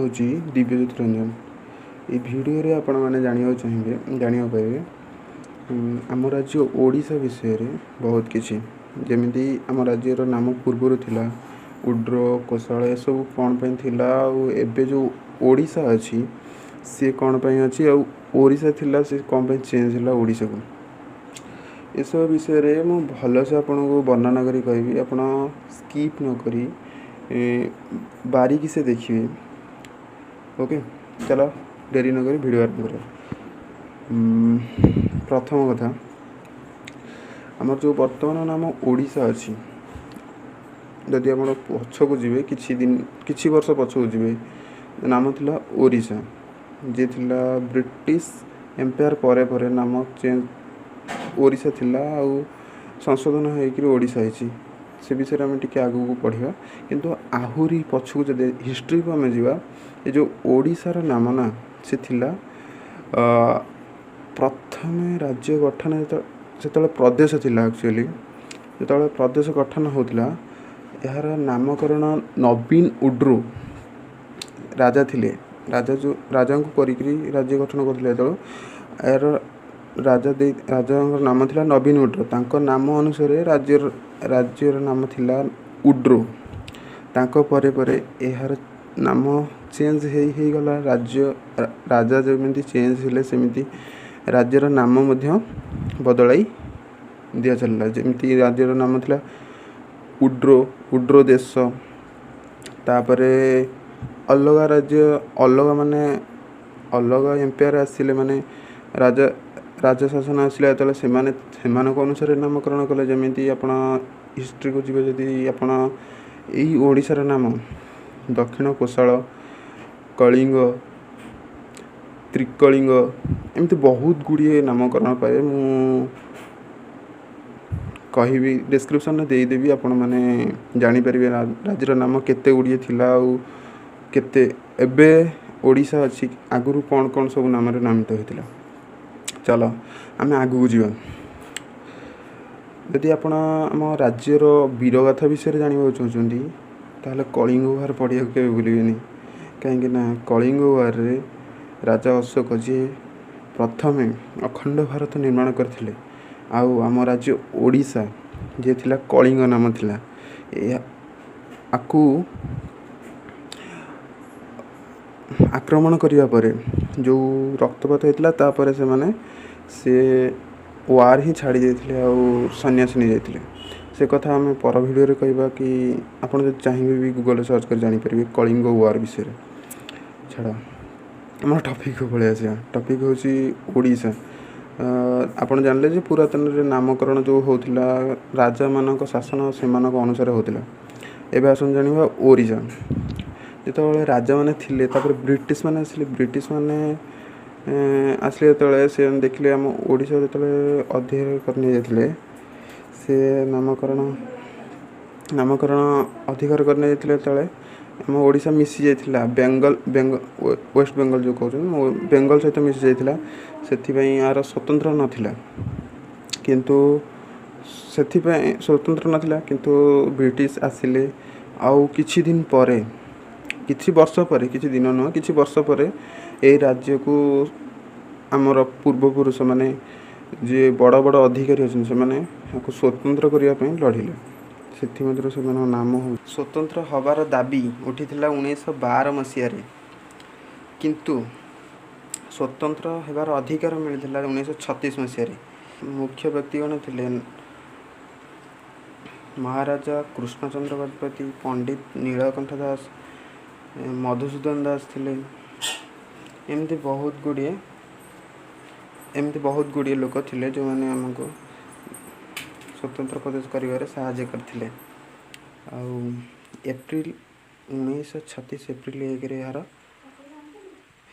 ହେଉଛି ଦିବ୍ୟଜ୍ୟୋତି ରଞ୍ଜନ। ଏଇ ଭିଡ଼ିଓରେ ଆପଣମାନେ ଜାଣିବାକୁ ଚାହିଁବେ, ଜାଣିବାକୁ ପାଇବେ ଆମ ରାଜ୍ୟ ଓଡ଼ିଶା ବିଷୟରେ ବହୁତ କିଛି। ଯେମିତି ଆମ ରାଜ୍ୟର ନାମ ପୂର୍ବରୁ ଥିଲା ଉଡ୍ର, କୋଶଳ, ଏସବୁ କ'ଣ ପାଇଁ ଥିଲା, ଆଉ ଏବେ ଯେଉଁ ଓଡ଼ିଶା ଅଛି ସିଏ କ'ଣ ପାଇଁ ଅଛି, ଆଉ ଓଡ଼ିଶା ଥିଲା ସେ କ'ଣ ପାଇଁ ଚେଞ୍ଜ ହେଲା ଓଡ଼ିଶାକୁ, ଏସବୁ ବିଷୟରେ ମୁଁ ଭଲସେ ଆପଣଙ୍କୁ ବର୍ଣ୍ଣନା କରି କହିବି। ଆପଣ ସ୍କିପ୍ ନ କରି ବାରିକି ସେ ଦେଖିବେ। ଓକେ, ଚାଲ ଡେରି ନ କରି ଭିଡ଼ିଓ ଆରମ୍ଭ କରିବା। ପ୍ରଥମ କଥା, ଆମର ଯେଉଁ ବର୍ତ୍ତମାନ ନାମ ଓଡ଼ିଶା ଅଛି, ଯଦି ଆପଣ ପଛକୁ ଯିବେ କିଛି ଦିନ, କିଛି ବର୍ଷ ପଛକୁ ଯିବେ, ନାମ ଥିଲା ଓଡ଼ିଶା, ଯିଏ ଥିଲା ବ୍ରିଟିଶ ଏମ୍ପାୟାର ପରେ ପରେ ନାମ ଚେଞ୍ଜ ଓଡ଼ିଶା ଥିଲା, ଆଉ ସଂଶୋଧନ ହେଇକରି ଓଡ଼ିଶା ହେଇଛି। ସେ ବିଷୟରେ ଆମେ ଟିକେ ଆଗକୁ ପଢ଼ିବା। କିନ୍ତୁ ଆହୁରି ପଛକୁ ଯଦି ହିଷ୍ଟ୍ରିକୁ ଆମେ ଯିବା, ଏ ଯେଉଁ ଓଡ଼ିଶାର ନାମ ନା ସେ ଥିଲା ପ୍ରଥମେ ରାଜ୍ୟ ଗଠନ ଯେତେବେଳେ ପ୍ରଦେଶ ଥିଲା, ଆକ୍ଚୁଆଲି ଯେତେବେଳେ ପ୍ରଦେଶ ଗଠନ ହେଉଥିଲା, ଏହାର ନାମକରଣ ନବୀନ ଉଡ୍ରୁ ରାଜା ଥିଲେ, ରାଜା ଯେଉଁ ରାଜାଙ୍କୁ କରିକିରି ରାଜ୍ୟ ଗଠନ କରୁଥିଲେ ଯେତେବେଳେ, ଏହାର ରାଜା ଦେଇ ରାଜାଙ୍କର ନାମ ଥିଲା ନବୀନ ଉଡ୍ରୋ। ତାଙ୍କ ନାମ ଅନୁସାରେ ରାଜ୍ୟର ନାମ ଥିଲା ଉଡ୍ରୋ। ତାଙ୍କ ପରେ ପରେ ଏହାର ନାମ ଚେଞ୍ଜ ହେଇ ହେଇଗଲା। ରାଜ୍ୟ ରାଜା ଯେମିତି ଚେଞ୍ଜ ହେଲେ, ସେମିତି ରାଜ୍ୟର ନାମ ମଧ୍ୟ ବଦଳାଇ ଦିଆଚାଲିଲା। ଯେମିତି ରାଜ୍ୟର ନାମ ଥିଲା ଉଡ୍ରୋ, ଉଡ୍ରୋ ଦେଶ, ତାପରେ ଅଲଗା ରାଜ୍ୟ, ଅଲଗା ମାନେ ଅଲଗା ଏମ୍ପାୟାର ଆସିଲେ, ମାନେ ରାଜା ଶାସନ ଆସିଲା ଯେତେବେଳେ, ସେମାନେ ସେମାନଙ୍କ ଅନୁସାରେ ନାମକରଣ କଲେ। ଯେମିତି ଆପଣ ହିଷ୍ଟ୍ରିକୁ ଯିବେ, ଯଦି ଆପଣ ଏଇ ଓଡ଼ିଶାର ନାମ ଦକ୍ଷିଣ କୋଶଳ, କଳିଙ୍ଗ, ତ୍ରିକଳିଙ୍ଗ, ଏମିତି ବହୁତ ଗୁଡ଼ିଏ ନାମକରଣ ପାଇବେ। ମୁଁ କହିବି, ଡେସ୍କ୍ରିପସନ୍ରେ ଦେଇଦେବି, ଆପଣମାନେ ଜାଣିପାରିବେ ରାଜ୍ୟର ନାମ କେତେ ଗୁଡ଼ିଏ ଥିଲା ଆଉ କେତେ ଏବେ ଓଡ଼ିଶା ଅଛି, ଆଗରୁ କ'ଣ କ'ଣ ସବୁ ନାମରେ ନାମିତ ହୋଇଥିଲା। ଚାଲ ଆମେ ଆଗକୁ ଯିବା। ଯଦି ଆପଣ ଆମ ରାଜ୍ୟର ବୀରଗାଥା ବିଷୟରେ ଜାଣିବାକୁ ଚାହୁଁଛନ୍ତି, ତାହେଲେ କଳିଙ୍ଗ ୱାର୍ ପଢ଼ିବାକୁ କେବେ ଭୁଲିବେନି। କାହିଁକିନା କଳିଙ୍ଗ ୱାର୍ରେ ରାଜା ଅଶୋକ, ଯିଏ ପ୍ରଥମେ ଅଖଣ୍ଡ ଭାରତ ନିର୍ମାଣ କରିଥିଲେ, ଆଉ ଆମ ରାଜ୍ୟ ଓଡ଼ିଶା ଯିଏ ଥିଲା କଳିଙ୍ଗ ନାମ ଥିଲା, ଏହା ଆକୁ ଆକ୍ରମଣ କରିବା ପରେ ଯେଉଁ ରକ୍ତପାତ ହେଇଥିଲା, ତାପରେ ସେମାନେ ସେ ୱାର୍ ହିଁ ଛାଡ଼ି ଦେଇଥିଲେ ଆଉ ସନ୍ନ୍ୟାସ ନେଇଯାଇଥିଲେ। ସେ କଥା ଆମେ ପର ଭିଡ଼ିଓରେ କହିବା, କି ଆପଣ ଯଦି ଚାହିଁବେ ବି ଗୁଗଲରେ ସର୍ଚ୍ଚ କରି ଜାଣିପାରିବେ କଳିଙ୍ଗ ୱାର୍ ବିଷୟରେ। ଛାଡ଼, ଆମର ଟପିକ୍କୁ ପଳେଇ ଆସିବା। ଟପିକ୍ ହେଉଛି ଓଡ଼ିଶା। ଆପଣ ଜାଣିଲେ ଯେ ପୁରାତନରେ ନାମକରଣ ଯେଉଁ ହେଉଥିଲା, ରାଜାମାନଙ୍କ ଶାସନ ସେମାନଙ୍କ ଅନୁସାରେ ହେଉଥିଲା। ଏବେ ଆସନ୍ତୁ ଜାଣିବା ଓଡ଼ିଶା। ଯେତେବେଳେ ରାଜାମାନେ ଥିଲେ, ତାପରେ ବ୍ରିଟିଶ ମାନେ ଆସିଲେ। ବ୍ରିଟିଶ ମାନେ ଆସିଲେ ଯେତେବେଳେ, ସେ ଦେଖିଲେ ଆମ ଓଡ଼ିଶା ଯେତେବେଳେ ଅଧିକାର କରି ନେଇଯାଇଥିଲେ, ସେ ନାମକରଣ ଅଧିକାର କରି ନେଇଯାଇଥିଲେ। ଯେତେବେଳେ ଆମ ଓଡ଼ିଶା ମିଶି ଯାଇଥିଲା ବେଙ୍ଗଲ, ୱେଷ୍ଟ ବେଙ୍ଗଲ ଯେଉଁ କହୁଛନ୍ତି, ବେଙ୍ଗଲ ସହିତ ମିଶି ଯାଇଥିଲା, ସେଥିପାଇଁ ଏହାର ସ୍ୱତନ୍ତ୍ର ନଥିଲା। କିନ୍ତୁ ସେଥିପାଇଁ ସ୍ୱତନ୍ତ୍ର ନଥିଲା, କିନ୍ତୁ ବ୍ରିଟିଶ ଆସିଲେ ଆଉ କିଛି ଦିନ ପରେ, କିଛି ବର୍ଷ ପରେ, କିଛି ଦିନ ନୁହଁ, କିଛି ବର୍ଷ ପରେ ଏଇ ରାଜ୍ୟକୁ ଆମର ପୂର୍ବପୁରୁଷମାନେ ଯିଏ ବଡ଼ ବଡ଼ ଅଧିକାରୀ ଅଛନ୍ତି, ସେମାନେ ଏହାକୁ ସ୍ୱତନ୍ତ୍ର କରିବା ପାଇଁ ଲଢ଼ିଲେ। ସେଥିମଧ୍ୟରୁ ସେମାନଙ୍କ ନାମ ହେଉଛି, ସ୍ୱତନ୍ତ୍ର ହେବାର ଦାବି ଉଠିଥିଲା 1912 ମସିହାରେ, କିନ୍ତୁ ସ୍ୱତନ୍ତ୍ର ହେବାର ଅଧିକାର ମିଳିଥିଲା 1936 ମସିହାରେ। ମୁଖ୍ୟ ବ୍ୟକ୍ତିଗଣ ଥିଲେ ମହାରାଜା କୃଷ୍ଣଚନ୍ଦ୍ର ଗଜପତି, ପଣ୍ଡିତ ନୀଳକଣ୍ଠ ଦାସ, ମଧୁସୂଦନ ଦାସ ଥିଲେ। ଏମିତି ବହୁତ ଗୁଡ଼ିଏ ଲୋକ ଥିଲେ ଯେଉଁମାନେ ଆମକୁ ସ୍ୱତନ୍ତ୍ର ପ୍ରଦେଶ କରିବାରେ ସାହାଯ୍ୟ କରିଥିଲେ। ଆଉ ଏପ୍ରିଲ 1936, ଏପ୍ରିଲ 1ରେ ଏହାର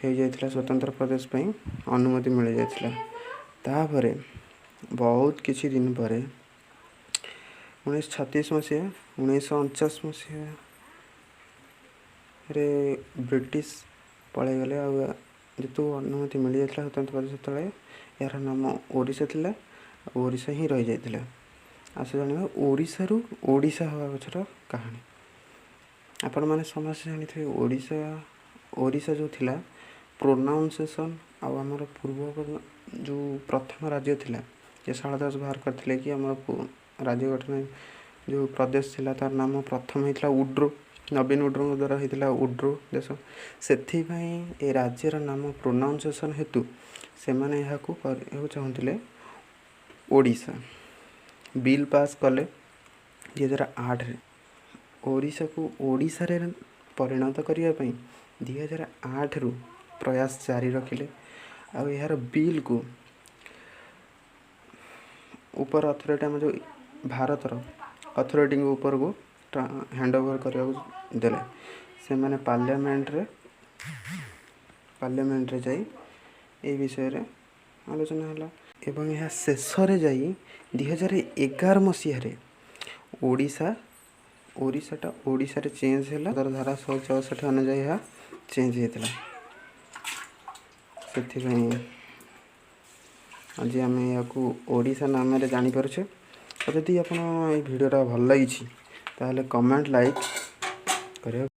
ହେଇଯାଇଥିଲା, ସ୍ୱତନ୍ତ୍ର ପ୍ରଦେଶ ପାଇଁ ଅନୁମତି ମିଳିଯାଇଥିଲା। ତାପରେ ବହୁତ କିଛି ଦିନ ପରେ 1936 ମସିହା, 1949 ମସିହାରେ ବ୍ରିଟିଶ ପଳେଇଗଲେ। ଆଉ ଯେହେତୁ ଅନୁମତି ମିଳିଯାଇଥିଲା ସ୍ୱତନ୍ତ୍ର ପ୍ରଦେଶ, ସେତେବେଳେ ଏହାର ନାମ ଓଡ଼ିଶା ଥିଲା ଆଉ ଓଡ଼ିଶା ହିଁ ରହିଯାଇଥିଲା। ଆସ ଜାଣିବା ଓଡ଼ିଶାରୁ ଓଡ଼ିଶା ହେବା ପଛର କାହାଣୀ। ଆପଣମାନେ ସମସ୍ତେ ଜାଣିଥିବେ ଓଡ଼ିଶା, ଓଡ଼ିଶା ଯେଉଁ ଥିଲା, ପ୍ରୋନାଉନ୍ସିଏସନ୍ ଆଉ ଆମର ପୂର୍ବ ଯେଉଁ ପ୍ରଥମ ରାଜ୍ୟ ଥିଲା ଯେ ଶାରଳା ଦାସ ବାହାର କରିଥିଲେ କି ଆମର ରାଜ୍ୟ ଗଠନ ଯେଉଁ ପ୍ରଦେଶ ଥିଲା, ତାର ନାମ ପ୍ରଥମ ହେଇଥିଲା ଉଡ୍ରୋ, ନବୀନ ଉଡ୍ରୋଙ୍କ ଦ୍ୱାରା ହେଇଥିଲା ଉଡ୍ରୋ ଦେଶ। ସେଥିପାଇଁ ଏ ରାଜ୍ୟର ନାମ ପ୍ରୋନାଉନ୍ସିଏସନ୍ ହେତୁ ସେମାନେ ଏହାକୁ କରିବାକୁ ଚାହୁଁଥିଲେ ଓଡ଼ିଶା। ବିଲ୍ ପାସ୍ କଲେ 2008ରେ। ଓଡ଼ିଶାକୁ ଓଡ଼ିଶାରେ ପରିଣତ କରିବା ପାଇଁ 2008ରୁ ପ୍ରୟାସ ଜାରି ରଖିଲେ ଆଉ ଏହାର ବିଲ୍କୁ ଉପର ଅଥରିଟି, ଆମ ଯେଉଁ ଭାରତର ଅଥରିଟିଙ୍କ ଉପରକୁ ହ୍ୟାଣ୍ଡ ଓଭର୍ କରିବାକୁ ଦେଲେ। ସେମାନେ ପାର୍ଲିଆମେଣ୍ଟରେ ଯାଇ ଏହି ବିଷୟରେ ଆଲୋଚନା ହେଲା ଏବଂ ଏହା ଶେଷରେ ଯାଇ 2011 ମସିହାରେ ଓଡ଼ିଶାଟା ଓଡ଼ିଶାରେ ଚେଞ୍ଜ ହେଲା। ତାର ଧାରା 164 ଅନୁଯାୟୀ ଏହା ଚେଞ୍ଜ ହେଇଥିଲା। ସେଥିପାଇଁ ଆଜି ଆମେ ଏହାକୁ ଓଡ଼ିଶା ନାମରେ ଜାଣିପାରୁଛେ। ଆଉ ଯଦି ଆପଣ ଏଇ ଭିଡ଼ିଓଟା ଭଲ ଲାଗିଛି, ତାହେଲେ କମେଣ୍ଟ, ଲାଇକ୍ କରିବାକୁ